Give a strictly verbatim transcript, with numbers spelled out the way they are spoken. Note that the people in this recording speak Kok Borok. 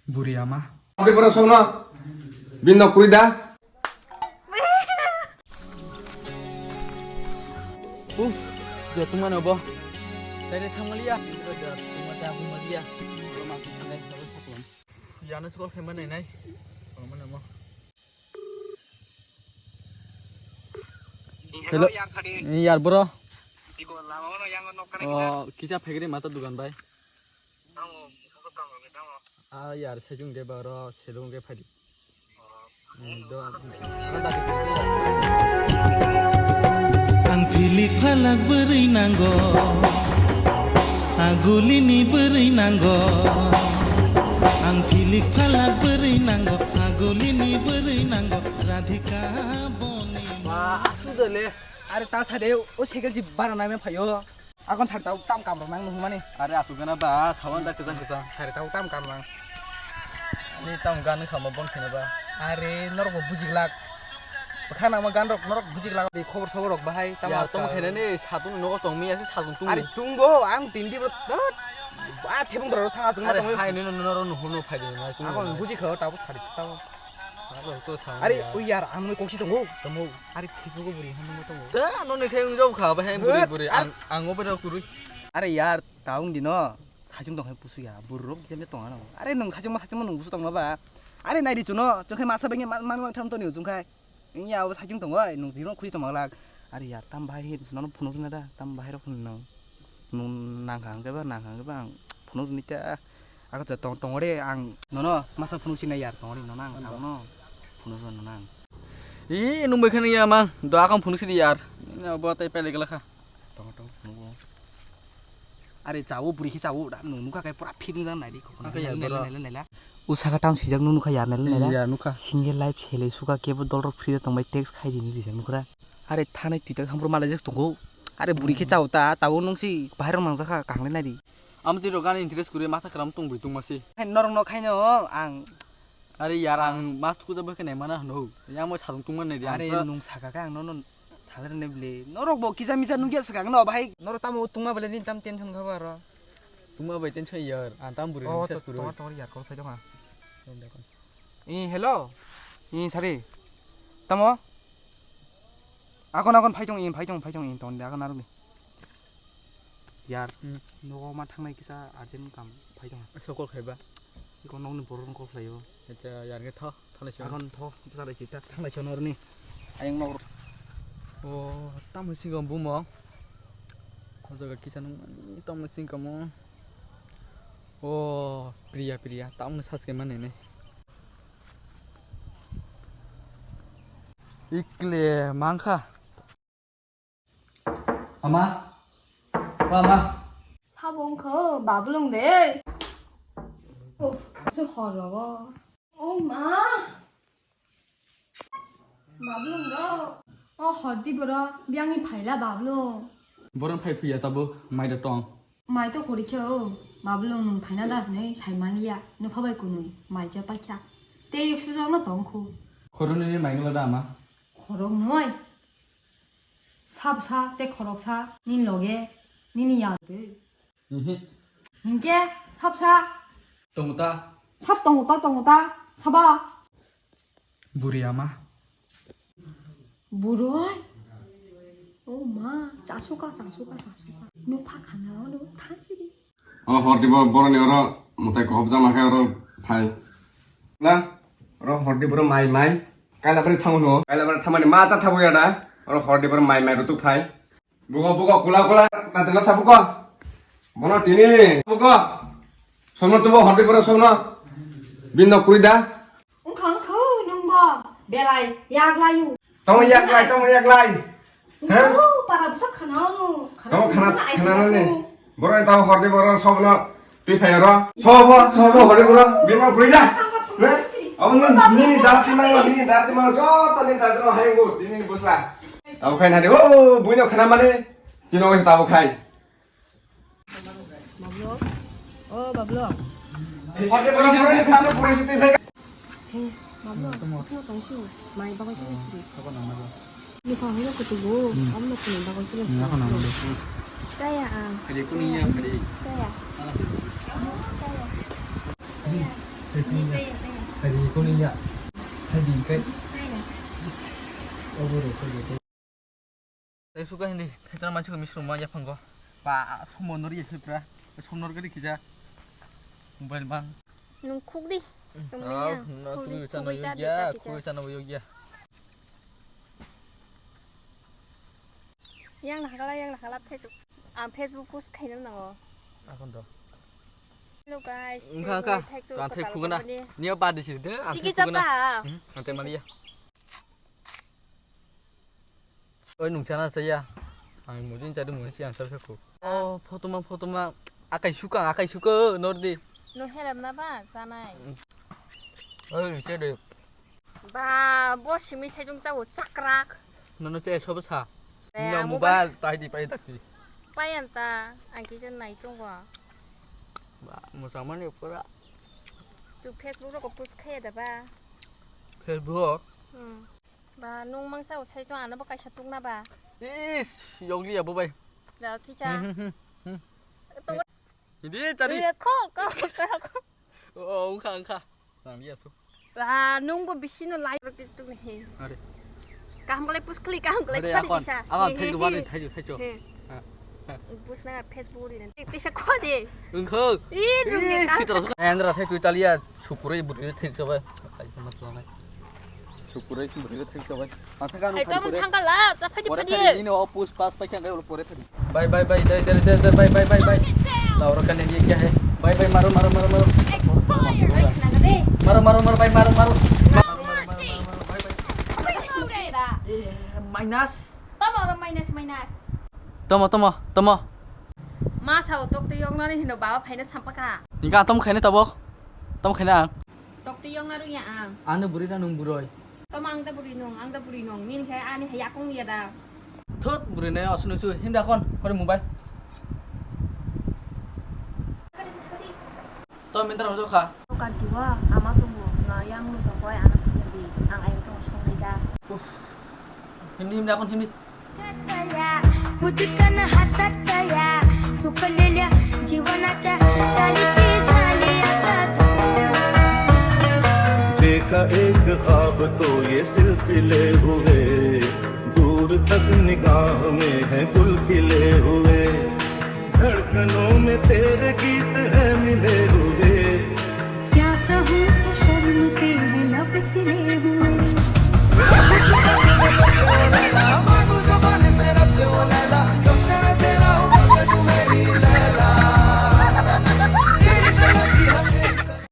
Buri ama. Adi pura sono. Bin nok kuri da. Uf, jatuh mana bo? Tadi thamaliya. Tadi thamaliya. Yano sekolah kemana ini? Mana mo? Hello. Hello, yar khadi. Eh, yar bro. Iko lama mana yang nok kena. Oh, kita phegri mata dukan bai. Tamo, apa tamo, tamo. Ah, yar, sejung ge baro, sejung ge phadi. Hmm, do, ang, ang dati phegri. Ang philik phalak bwrwi nango, agulini bwrwi nango. Ang philik phalak bwrwi nango, agulini bwrwi nango, Radhika boni. Ba, asu dole. Are ta sade o cycle ji bara nai me phayo. Akon sari tau tam kam rok nang nung mani. Are asu gana ba, sawan da kejang kejang. Sari tau tam kam nang. Ni tam gan kha ma bon khena ba. Are norok bo bujik lak. Bwkha nang ma gan rok norok bujik lak. Di khobor sobor rok bahai tam. Ya, tom khena ni satung nogo tong mi ase satung tung. Are tung bo ang tin di bo. Ba thebung dro sanga tung ma tong. Are hai ni no no no no phai di na. Akon bujik kha tau sari tau. Aro to sa. Are, ya. Ui yar, ang noi koksi tongo. Tongo. Are, Facebook o buri hamno tongo. Ta, no ne khe ung jok kha, ba hem buri buri. Ang, ang obo rok kurui. Are yar, taung dino. Sajung tong hai pusu ya. Buru rok jam tong ano. Are nung sajung ma sajung ma nung pusu tong ba. Are nai di chuno, chung khai masa bengni man man tham to ni chung khai. Ing ya obo sajung tong oi, nung jino khui tong lak. Are yar, tam bahai hin, nono phunuk na da, tam bahai rok hin nung. Nung nang khang ke ba, nang khang ke ba ang phunuk ni ta. Ako cha tong tong ore ang nono masa phunuk sinai yar tong ore nono ang tang no phunuk nono ang. I nung bai khani ya mang do akam phunuk sini yar. Ni bo tai pele gela kha. Tong tong phunuk. Are chawo buri khe chawo da nung nukha kai pura fit nang nai di khokna. Naila naila. O saka tam sijak nung nukha yar naila naila. Ya nukha. Single life sele suka kebo dol rok free tong bai text khai di ni rijak nukra. Are thanai twi ta khamro malai jak tongo. Are buri khe chao ta, tabo nung si bahai rok nang jak kha, kaham khe nai di. Amo twi rok ani interest kwrwi matha kwlam tong bui tong ma si. Hai norok no khaino ang. Are yar ang mas tuku jabo khe nai mana hwno. Yang bo sajung tong ma nai di. Are nung saka khe ang nono salai rwne bwle. Norok bo kisa misa nung ya swkang no bahai. Norok tamo tong ma bwle nini tam tension kha ba ro. Tong ma bai tension yar, ang tam buri interest kwrwi. Tong tong yar kol phai dong ha. Eh, hello. Eh, sari. Tamo? Akon, akon, phai tong, eh, phai tong, phai tong, eh, tong, akon aroni. Yar, hmm, nogo ma thangnai kisa urgent kam phai tong. Sokol khaiba. Iko nokni borok kok khlaio. Acha, yar khe tho, thanglai sio. Akon tho, bwsa lai kita, thanglai sio norni. Ayang nok. O, tamo singo bumo. O jaga kisa nung, tamo singkamo. O, Priya, Priya, tamno saske mane ne. Ikle mangkha. Ama. O ama. Sabo wngkha o, Bablung de. O, se hor rogo. O ma. Bablung do. O hordi boro biyangni phaila Bablung. Borok phai phiya tabuk mai da tong. Mai to kori khe o Bablung nwng phaina da hwnwi sai manliya nokha bai kunwi mai cha paikha. Tei sujokno tong khu. Khoroknwi ni mai ngwla da ama? Khoroknwi. Sabsa tei khoroksa nini loge nini ya twi. Mhm. Hinkhe sabsa. Tongo ta. Sab tongo ta, tongo ta, saba. Buri ama. Buroi. O ma, chasuka, chasuka, chasuka. Nupha khana ono thanchiri. O hordi bo boroni oro mutai kohop jama khe oro phai. Na, oro hordi boro mai mai. Kaila bari thango no. Kaila bari thamani ma cha thabo ya da. Oro hordi boro mai mai rutuk phai. Bugo, bugo, kula, kula, tatila thabugo. Bono tini, bugo. Sono tubo hordi pura sono. Bin nok kuri da. Wngkha, wngkha, nwngbo belai yaklaio. Tamo yaklai, tamo yaklai. He? Wngkha, para bwsa khana ono. Tamo khana, khana nani. Borok tamo hordi borok sobono. Twi phai oro. Sobo, sobo, hore bro. Bino kuri da. Ne? Abo nini, nini dati mango, nini dati mango, joto nini dati mango, hayo go, nini busla. Abo khai nade, o, buino khana mane, tino wes tabo khai. Bablo. O, Bablo. Hore bro, bro, tamo puri siti phai. He, Bablo, tamo tongsu, mai bagai sini sini. Nupha hwnwi kutubu, hmm, omo nukuni bagwi chwla. Hmm, ako nang nang. Kaya ang. Kaya kuni ya, kaya. Kaya. Ala sih. Kaya. Hari ko niya. Hari kai. Obo ro ko. Tei suka hindi, tei tang mansi ko misru ma yapang ko. Ba, somon nori ya sipra. Som nor gari kija. Mobile bang. Nung khuk di. Tong niya. Khuk di, khuk di, chana khuk di, yogya, khuk di, chana yogya. Yang nakhala, yang nakhala Facebook. Ang Facebook post khaina nango. Akon to. Hello guys. Engkha, engkha. Ang thai khugana. Niya badi sir de. Ang thai khugana. Tiki chapa. Hmm, ang thai maliya. Oi nung chana chaya. Ang mujin chadu mujin si ang thai khuk. Oh, photo ma, photo ma. Akai suka, akai suka, nor di. No helem na ba, chanai. Oi, che de. Ba, bo simi saichung chao chakrak. Nono che sobo sa. Eh, nino mobile. Mobile pai di, pai dakti. Pai anta, ang kisa nai tongo. Ba, mochang mani pura. Tu Facebook rok post khaya da ba? Facebook? Hmm. Ba, nung mang sao saichung ano ba kaisa tukna ba? Is, yogli ya bo bai. Da kisa. Hmm, hmm, hmm, hmm. Tongo. Hindi, tadi. Iya, kok, kok, kok, kok. Oh, engkha, engkha. Nang liya su. Ah, nung bo bisi no lai ba kis tung hi. Are. Kaham kalai pus kli, kaham kalai. Are, phadi akon. Kisa. Awa, he, he, Facebook he. Ari, thaijo, thaijo. He. Ha. Pus na Facebook ri nan. Kisa kho de. Engkho. Ih, nung ni kaham. Sitra. Endra thai tu talia. Sukurai buri thik sabai. Ai, sama tuangai. Sukurai buri thik sabai. Ang thangka. Ai, kamu thangka la, cha phadi phadi. Ini opus pas pai kang pore thadi. Bye, bye, bye, dai, dai, dai, dai, bye, bye, bye, bye. Laura kan dia kya hai? Bye, bye, maro, maro, maro, maro. Expired. Maro, maro, maro, bye, maro, maro. Maro, maro, maro, maro, bye, bye. Eh, minus. Tamo, minus, minus. Tamo, tamo, tamo. Ma sao tok tei yoknani hino baba phaina sampakha. Hingka tamo khaina tabok. Tamo khaina ang. Tok tei yokna rwya ang. Ano buri na nung buroi. Tamo ang da buri nung, ang da buri nung. Nini khai ani hai yakung ya da. Thut buri na asunu chu hinda kon kore mobile. To minta rojok kha. Bukan tiwa, ama tunggu. Nga yang lu tokoi anak tunggu di. Ang ayang tunggu song da. Himni, himni, akon himni. खुद कन हसत या चुकलेल्या जीवनाच्या चालीची झाली आता तू. देखा एक ख्वाब तो ये सिलसिले हुए, दूर तक निगाह में है गुल खिले हुए, धड़कनों में तेरे गीत है मिले हुए.